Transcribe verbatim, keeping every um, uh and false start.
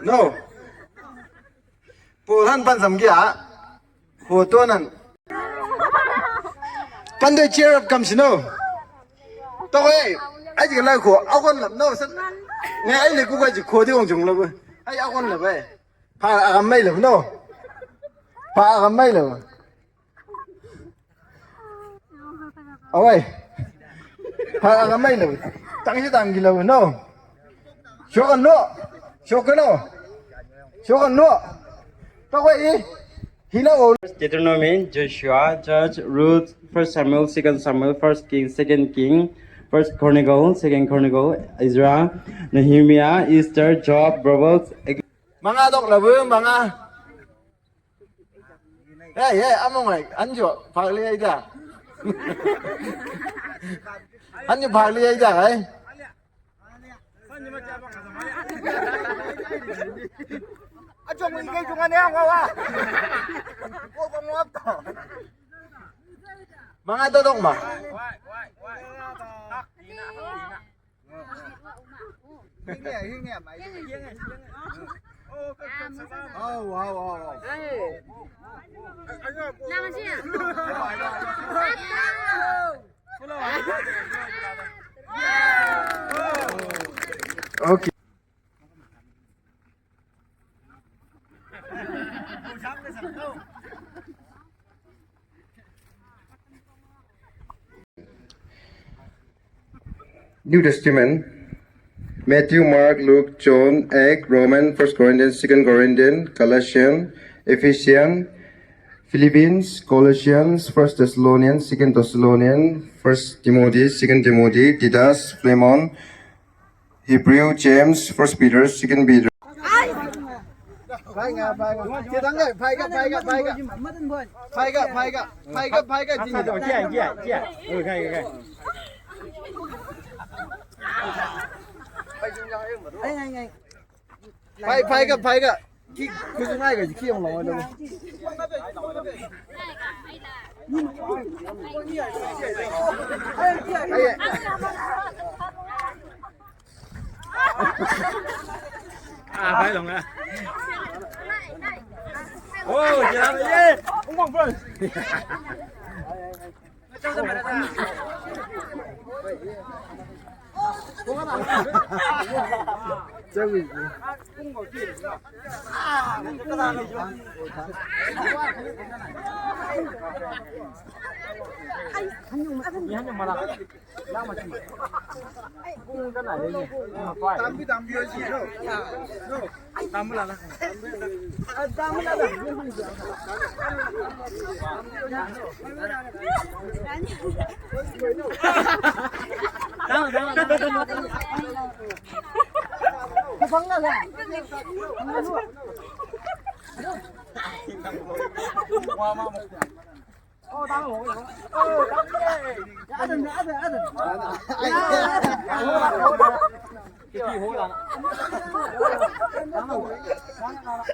No. Paul han pan sam kia. Photo nan. Pan doi cheer up kam sino. Toko e. Ai ji lai ko. Agon lap no san. Ngai ai le ku ka ji ko di ong jong lap. Ai agon lap e. Pha agam mai lap no. Pha agam mai lap. Awai. Pha agam mai lap. Tang si tang gila no. Shokan no. Shokan no. Shokan no. Toko e. Hina o. Deuteronomy, Joshua, Judge, Ruth, First Samuel, Second Samuel, First King, Second King, First Chronicle, Second Chronicle, Ezra, Nehemiah, Esther, Job, Proverbs. Manga dok labu, manga. Hey, hey, among ai, anjo, pagli aja. Anjo pagli aja, eh. Ajo mo igay jung ane ang wawa. Ko ko mo apto. Manga dodok ma. Hingi, hingi, ma. Oh, wow, wow, wow. Okay. New Testament, Matthew, Mark, Luke, John, Act, Roman, First Corinthians, Second Corinthians, Galatians, Ephesians, Philippians, Colossians, First Thessalonians, Second Thessalonians, First Timothy, Second Timothy, Titus, Philemon, Hebrew, James, First Peter, Second Peter. Phai ga, phai ga. Ke dang ga, phai ga, phai ga, phai ga. Phai ga, phai ga. Phai ga, phai ga, jing. Kia, kia, kia. Oh, gai, gai. Ai, ai, ai. Phai, phai ga, phai ga. Ki, kusungai ga, ki ong lo, lo. Ai, ai. Ah, phai long ah. Oh, jalan ye. Ungkong, bro.